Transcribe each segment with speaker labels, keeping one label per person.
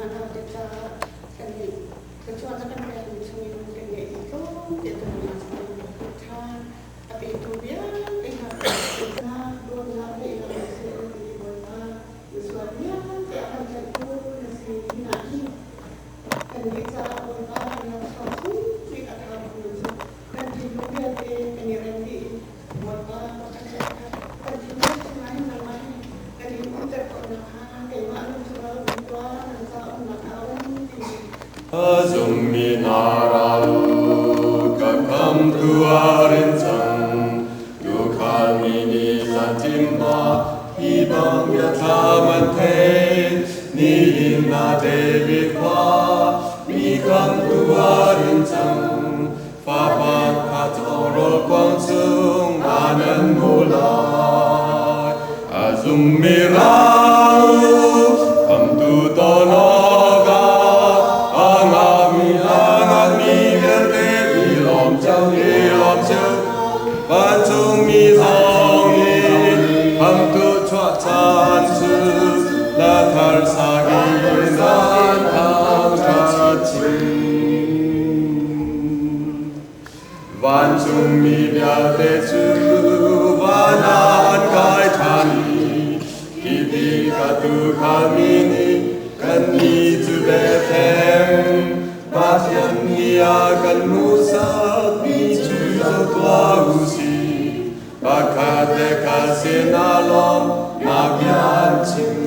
Speaker 1: an hau tik caah kan nih thluachuah na kan pekmi chungin kan ngeihmi tlawmte tu hna cu ṭhan a petu vialte hna na dawtnak ngeihnak na si an ti Bawipa misual vialte a kan tlanhtu na si hinah hin kan nih caah Bawipa kan laksawng sung bik a ṭha bikmi cu kan thinlung vialte kan i rem dih i Bawipa pakhat le pakhat kan thinlung chungah hin nangmah hi kan in umter khawh nakhnga keimah lung chungah um tuah nan ca umnak kha a um timi
Speaker 2: Zummi na ral ka khamtu a rin cang tuukhal mi nih zanṭim hi bang biathlam an thei nihin ah David khua mi khamtu a rin cang fapa kha tawrawl kuang chung ah nan hmuh lai. A zummi ral khamtu ton awkah a ngahmi a nganmi vialte i lawm cio i lawm cio. Vancungmi zong nih khamtu chuah caan cu hla thar sa in an thangṭhat chin. Vancungmi vialte cu van ah an kai ṭhan i khi tikah tuukhal mi nih kannih cu Bethlehem Pathian nih a kan hmuhsakmi cu zoh tuah u sih. Pakhat le khat sinah lawmhnak bia an chim.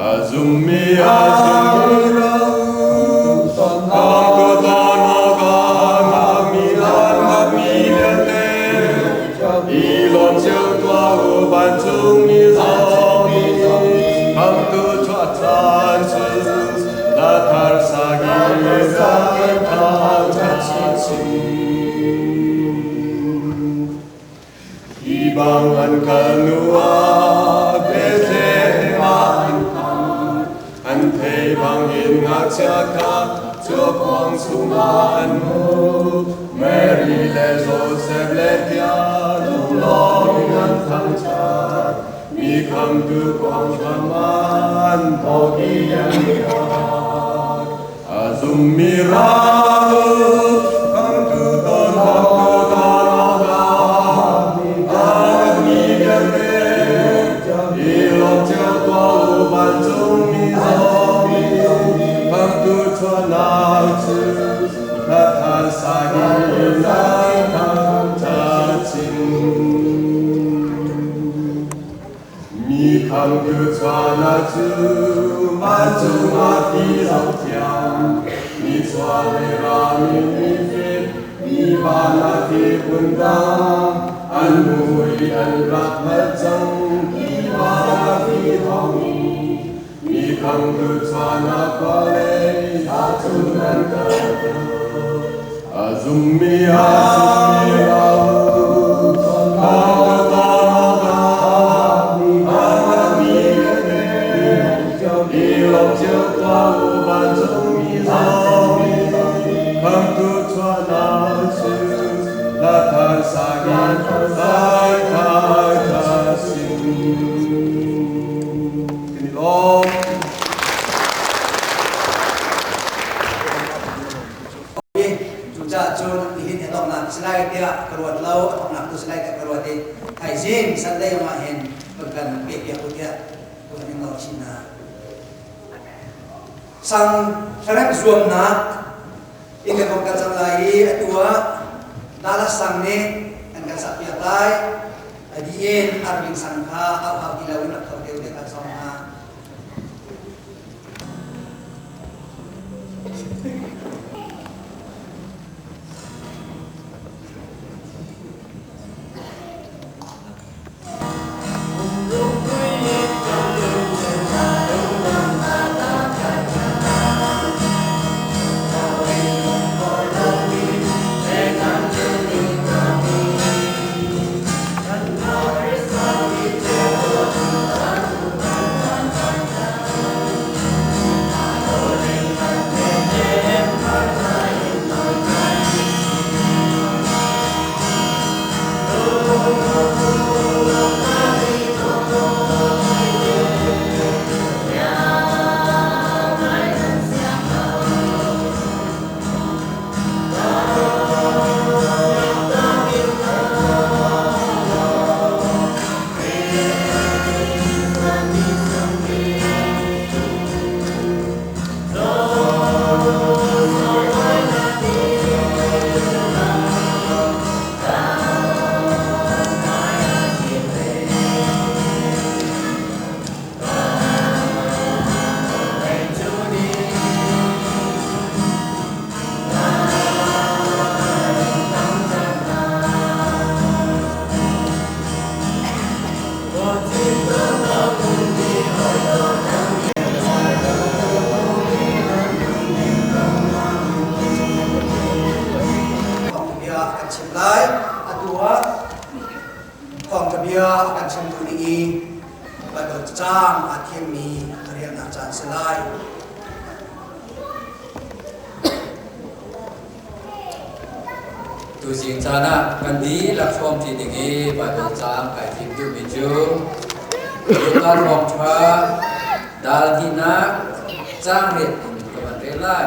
Speaker 2: A zummi a zummi ro Thawngtu ton awkah ngakmi an ngakmi vialte i lawm cio tuah u vancungmi zong nih khamtu chuah caan cu hla thar sak in an thangṭhat chinchin. Hi bang an kal hnu ah Bethlehem ah an phan. An thei bangin ngakchia kha cuakuang chungah an hmuh. Mary le Josef le tiah lunglawm in an thangṭhat. Mi khamtu kuang hram an thawk i an biak. A zummi ral khamtu ton awkah mi vialte i lawm cio tuah u vancungmi zong khamtu chuahnak cu hla thar sa in an thangṭhat chin. Mi khamtu chuahnak cu vancung ah ti zohthiam, mi chuah le ram in mifim, mi van ah ti phundang, an hmu i an rak hngalh cang, ti van ah ti thawngin. Mi khamtu chuahnak khua lei ahcun an kal. A zummi a zummi ro, khamtu ton awkah a mi vialte i lawm cio tuah u vancungmi zong khamtu chuahnak cu hla thar sak in thai thai sin. Kan i lawm.
Speaker 3: Cucaah cun nihin hi donghnak si lai tiah ka ruat lo, a thawknak tu si lai tiah ka ruat i thaizing Sunday ah hin kan kan peh piak u tiah ka van in nawl chin hna. Sang hlaremh zuamnak in kan hong kal cang lai i atu ah Dallas sang nih an kan sak piak lai. A dih in Arvin sang kha au hau ti lo in rak tho te u tiah kan sawm hna. lai.
Speaker 4: Tuzing caan ah kan dihlak hrawmṭi ding i Baibal caang kai thim duhmi cu Luka Thawngṭha dal hnihnak caang riat in ka van rel lai.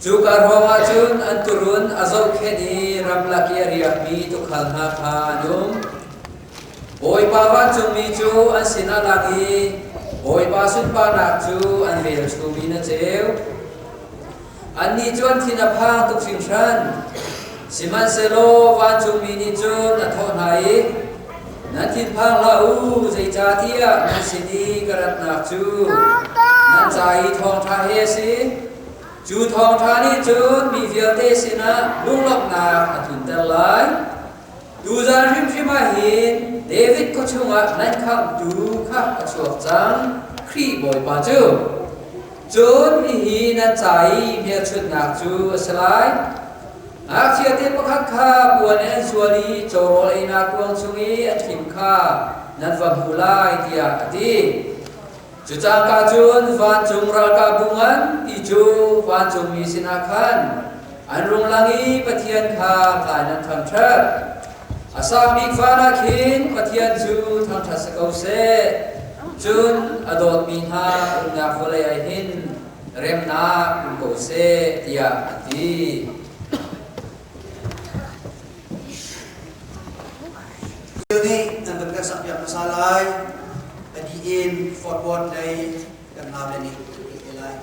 Speaker 4: Cuka hrawng ah cun an turun a zohkhenh i ramlak i a riakmi tuukhal hna kha an um. Bawipa vancungmi cu an sinah lang i Bawipa sunparnak cu an velchum in a ceu. Annih cu an thin a phang tuk hringhran. Sihmanhsehlaw vancungmi nih cun a thawh hna i, Nan thinphang hlah u, zeicahtiah nan sin i ka ratnak cu nan ca i thawngṭha he a si. Cu thawngṭha nih cun mi vialte sinah lunglawmhnak a tlunter lai. Tuzan hrimhrim ah hin David khua chungah nan khamhtu kha a chuak cang, Khrih Bawipa cu. Cun hihi nan ca i hmelchunhnak cu a si lai. Ngakchiate pakhat kha puan in an sual i cawrawl einak kuang chung i an thlim kha nan va hmu lai, tiah a ti. Cu cangka cun vancung ralkapbu nganpi cu vancungmi sinah khan an rung lang i Pathian kha tlai nan thangṭhat. A sang bik van ah khin Pathian cu thangṭhat si ko seh. Cun a dawtmi hna umnak vawlei ah hin remnak um ko seh, tiah a ti.
Speaker 3: Nih nan van kan sakpiak hmasa lai. A dih in Fort Worth lei kan nau le nih an pek te lai.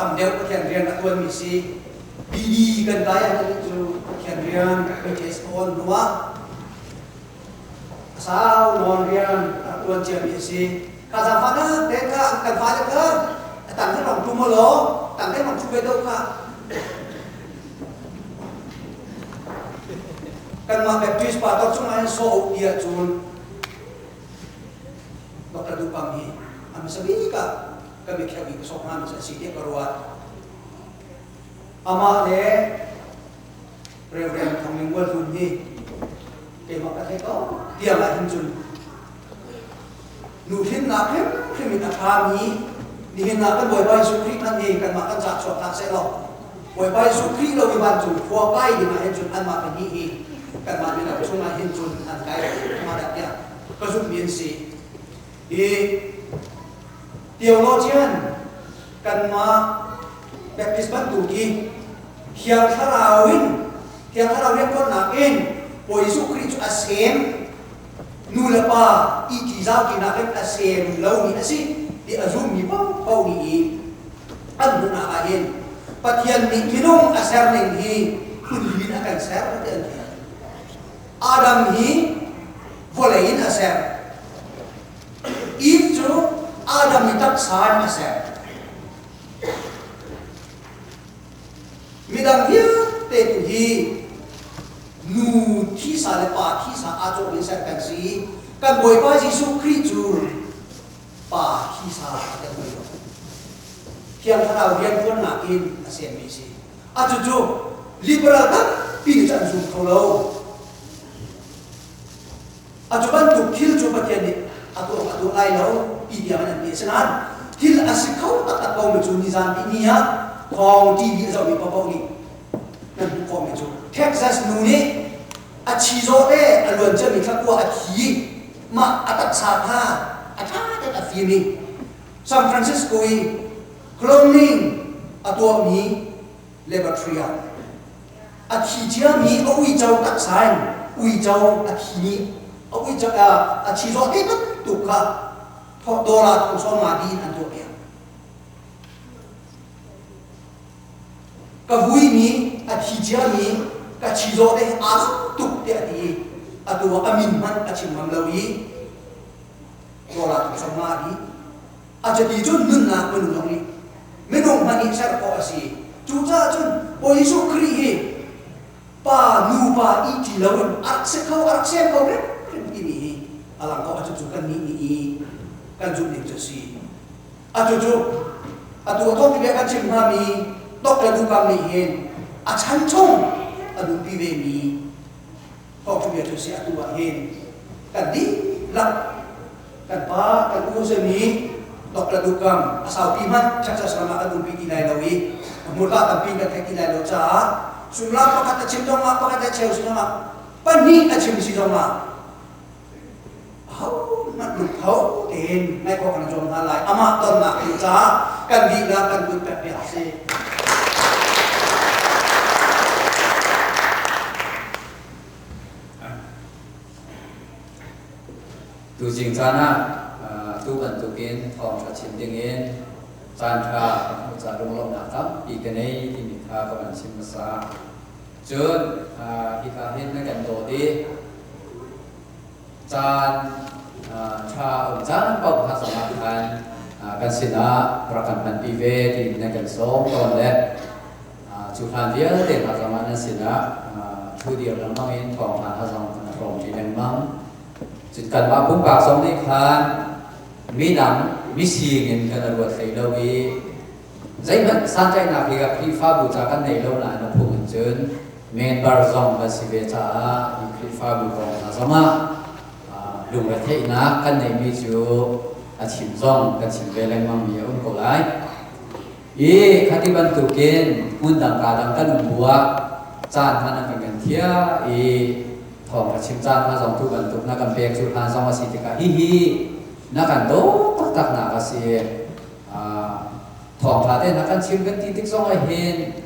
Speaker 3: Tam deuh Pathian rian a tuanmi si. BD kan kai ah cu Pathian rian BTS on hnu ah a sau nawn rian a tuan ciami a si. Ka zaangfahnak te kha kan fale kha a tang te rong tum law tang te rong thu ve do kha. Kanmah Baptist pastor cungah hin sawh ti ahcun Dr. Duh Pam hi a hmasa bik ah ka biakhiak i ka sok hngami cu a si tiah ka ruat. Amah le Reverend Thang Ling Mual Hlun hi keimah ka thei ko tiang ah hin cun nuhrinnak hrimhrim in a ṭhami nihin ah kan Bawipa Jesuh Khrih hmanh hi kanmah kan cah chuak hlah seh law Bawipa Jesuh Khrih lo i vancung khua kai ding ah hin cun anmah pahnih hi kanmah mino chungah hin cun an kai hnga dah tiah ka zumhmi an si. Hi theologian kanmah Baptist bantuk hi Thiang Thlarau in Thiang Thlarau rianṭuannak in Bawi Jesuh Khrih cu a sem nu le pa i ṭihzau tinak in a sem lomi a si ti a zummi paohpaoh nih i an hmuhnak ah hin Pathian nih minung a ser ning hi phunli in a kan ser ti an ti. Adam hi vawlei in a ser. Eve cu Adam i taksa in a ser. Midang vialte tu hi nu thisa le pa thisa aa cawh in ser kan si. Kan Bawipa Jesuh Khrih cu pa thisa a kan ngei lo. Thiang Thlarau rianṭuannak in a semmi a si. A cucu liberal tampi nih cun an zum kho lo. A cu bantuk thil cu Pathian nih a tuah a tuah lai lo ti tiang in an ti. Asinain thil a si kho taktak komi cu nizan ti ni ah thawng TV a zohmi paohpaoh nih nan hmuh khawhmi cu Texas nu nih a chizawh te a luan ciami thlakua a thi mah a taksa kha a ṭha tein a fim i San Francisco i cloning a tuahmi laboratory ah a thi ciami a uico taksa in uico a thi a uico a chizawh te bantuk kha dollar thong sawm nga dih in an tuahpiak. Ka vuimi a thi ciami ka chizawh te aa tuk tiah a ti i atu ah a min hmanh a chim ngam lo i dollar thong sawm nga a dih. A cuti cun nunnak minung zong nih minung hmanh nih ser khawh a si. Cucaah cun Bawi Jesuh Khrih hi pa nupa i ṭi loin a rak si kho a rak sem kho hrimhrim timi hi a lang ko. A cucu kannih nih i kan zumh ning cu a si. A cucu atu a thawng bia kan chim hngami Dr. Dukam nih hin a chan chung a duhpi vemi thawngṭha bia cu a si. Atu ah hin kan dihlak kan pa kan u simi Dr. Dukam a saupi hmanh Texas ram ah kan umpi ti lai lo i hmurka tampi kan theih ti lai lo caah sumlam pakhat a chim zong ah pakhat a cheu si zong ah pahnih a chim si zong ah ahohmanh lungtho tein ngaih khawh kan zuam hna lai amah tonnak ding caah kan dihlak kan kut pek piak si.
Speaker 4: Tuzing caan ah tu bantukin thawngṭha chim dingin caanṭha ka hmuh caah lunglawmhnak tampi ka nei timi kha ka van chim hmasa. Cun hika hin na kan dawt i caan ṭha um caan paoh hna zongah khan kan sinah rak kan hmanpi ve tiin na kan sawm tawn le cu hlan vialte hna zongah nan sinah ṭhu dir lengmang in thawngṭha hna zong kan hrawm ṭi lengmang. Cun kanmah pumpak zong nih khan midang mising in kan ruat hlei lo i zeihmanh santlaihnak hi Khrihfabu ca kan nei lo nain a phung in cun member zong kan si ve caah hi Khrihfabu kong hna zongah lungretheihnak kan neihmi cu a chim zong kan chim ve lengmangmi a um ko lai. I khati bantukin hmun dang ka dang kan um bu ah caan hman an kan kan thiah i thawng ka chim caan hna zong tu bantuk na kan pek cu hna zong a si tikah hihi na kan dawt taktak nak a si. Thawngṭha te na kan chim kan ti tik zong ah hin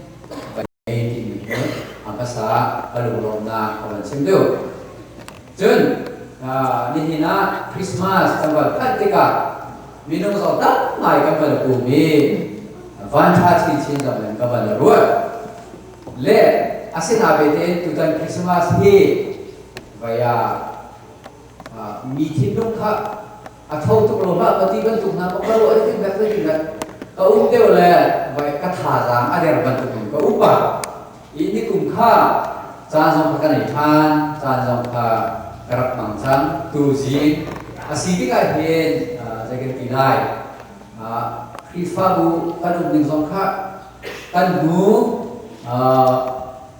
Speaker 4: timi hi a hmasa ka lunglawmnak ka van chim duh. Cun nihin ah Christmas kan van phanh tikah minung zong tam ngai kan van pum i Vanṭha chinchin zong in ka van ruat. Le asina bete tutan Christmas hi vaya mi thinlung kha a tho tuk lo hlah ka ti bantuk hna ka ruah ti bek ti bek ka um deuh le vai ka thazaang a der bantuk in ka upa i nikum kha caan zong kha kan ei ṭhan caan zong kha ka rak hmang cang tu zing a si tikah hin zei kan ti lai Khrihfabu kan um ning zong kha kan hnu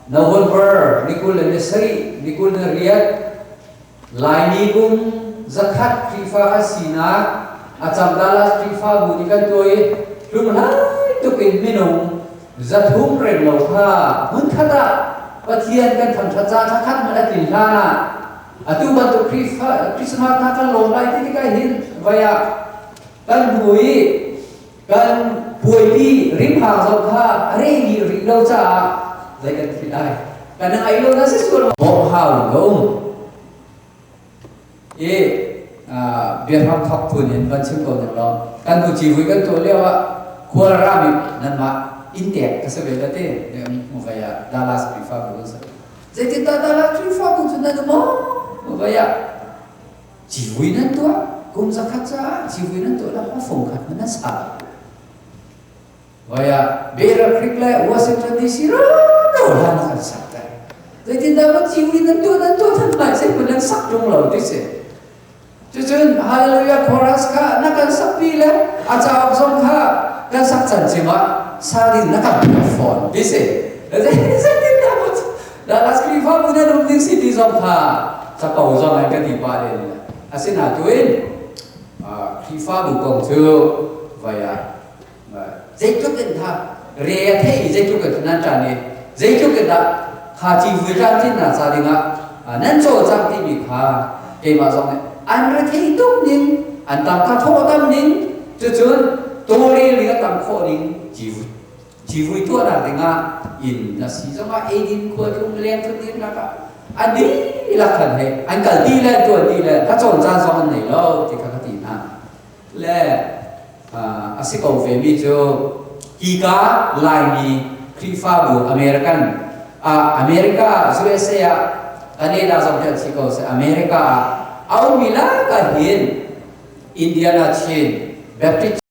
Speaker 4: November ni 27 ni 28 Laimi kum zakhat Khrihfa kan sinak a cang Dallas Khrihfabu nih kan tuah i hlunghlai tuk in minung 300 renglo kha hmunkhat ah Pathian kan thangṭhat ca thakhat hmanh a tlin hlan ah atu bantuk Khrihfa Christmas hna kan lawm lai ti tikah hin vai ah kan hmu i kan puaipi rimhang zong kha a re dih rih lo caah zei kan thi lai kan ngai lo na si sual bawmh hau in ka um i biahram thok phun in van chim ko ning law kan nu civui kan tuah lio ah khual rami nanmah inn tek ka si ve la te muvai ah Dallas Khrihfabu kan si zeitin dah Dallas Khrihfabu cu nan um muvai ah civui nan tuah kum zakhat caah civui nan tuah la fung khat man nan sa Vaya Beaver Creek le Washington DC ro hlan kan sak ter. Zeitindah ma civui nan tuah nan tuah than lai sai nan sak tung lo ti si. Cucun Hallelujah chorus kha na kan sak pi le a cauk zong kha kan sak can cim ah sadin na kan piak fawn ti si. Zeitindah ma Dallas Khrihfabu nan um ding si ti zong kha capo zong an kan ti pah len. Asinain Khrihfabu kong cu vaya Zeitluk in dah re a thei i zeitluk in nan ṭan i zeitluk in dah kha civui ṭan ca dingah nan cawlcangh timi kha keimah zong nih an rethei tuk ning an tangka thawh tam ning cucun tawlrel ning a tam khawh ning civui civui tuahnak dingah inn na si zongah eidin khua tlung leng tlun ding lakah an dihlak khan hei an kal ti le tuan ti le ka cawn caan zong an nei lo ti kha ka ti hna le a si ko vemi cu hika Laimi Khrihfabu American ah America USA ah Canada zong hi an si ko seh America ah a ummi lak ah hin Indiana Chin Baptist.